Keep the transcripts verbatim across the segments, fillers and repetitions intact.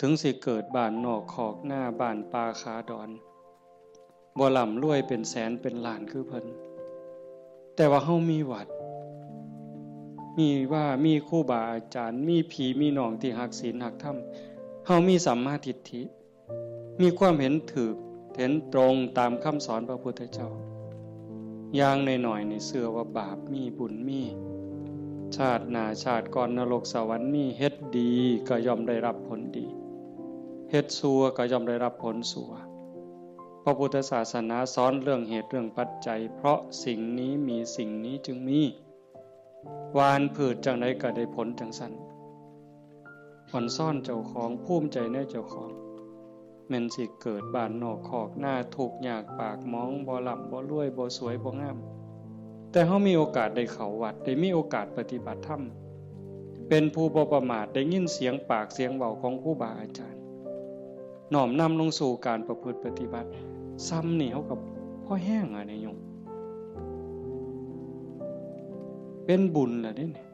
ถึงสิเกิดบ้านนอกคอกนา บ้านป่าขาดอน บ่ร่ำรวยเป็นแสนเป็นล้านคือเพิ่น แต่ว่าเฮามีวัด มีวา มีครูบาอาจารย์ มีพี่มีน้องที่ฮักศีลฮักธรรม เฮามีสัมมาทิฏฐิ มีความเห็นถูก เห็นตรงตามคำสอนพระพุทธเจ้า อย่างน้อยๆ นี่เชื่อว่าบาปมีบุญมี ชาติหน้าชาติก่อนนรกสวรรค์มี เฮ็ดดีก็ย่อมได้รับผลดี เฮ็ดชั่วก็ย่อมได้รับผลชั่ว พระพุทธศาสนาสอนเรื่องเหตุเรื่องปัจจัย เพราะสิ่งนี้มีสิ่งนี้จึงมี หว่านพืชจั่งใดก็ได้ผลจั่งซั้น อ่อนซ้อนเจ้าของ ภูมิใจในเจ้าของ แม่นสิเกิดบ้านนอกคอกนา ทุกข์ยากปากหมอง บ่ร่ำบ่รวย บ่สวยบ่งาม แต่เฮามีโอกาสได้เข้าวัด ได้มีโอกาสปฏิบัติธรรม เป็นผู้บ่ประมาท ได้ยินเสียงปากเสียงเว้าของครูบาอาจารย์ น้อมนำลงสู่การประพฤติปฏิบัติ ซ้ำนี่เฮาก็พอแฮงอะนี่โยม เป็นบุญล่ะเด้นี่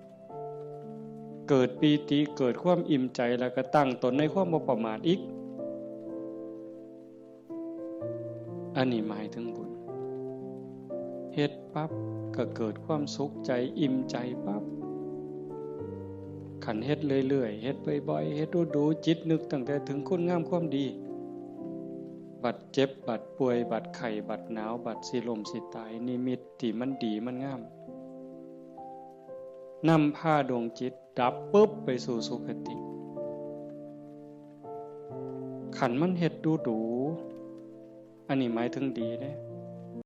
เกิดปีติ เกิดความอิ่มใจ แล้วก็ตั้งตนในความบ่ประมาทอีก อันนี้หมายถึงบุญ เฮ็ดปั๊บก็เกิดความสุขใจ อิ่มใจปั๊บ คันเฮ็ดเรื่อยๆ เฮ็ดบ่อยๆ เฮ็ดดูๆ จิตนึกตั้งแต่ถึงคุณงามความดี บัดเจ็บ บัดป่วย บัดไข้ บัดหนาว บัดสิล้มสิตาย นิมิตที่มันดีมันงาม นำพาดวงจิตดับปุ๊บไปสู่สุคติ คันมันเฮ็ดดูๆ อันนี้หมายถึงดีเด้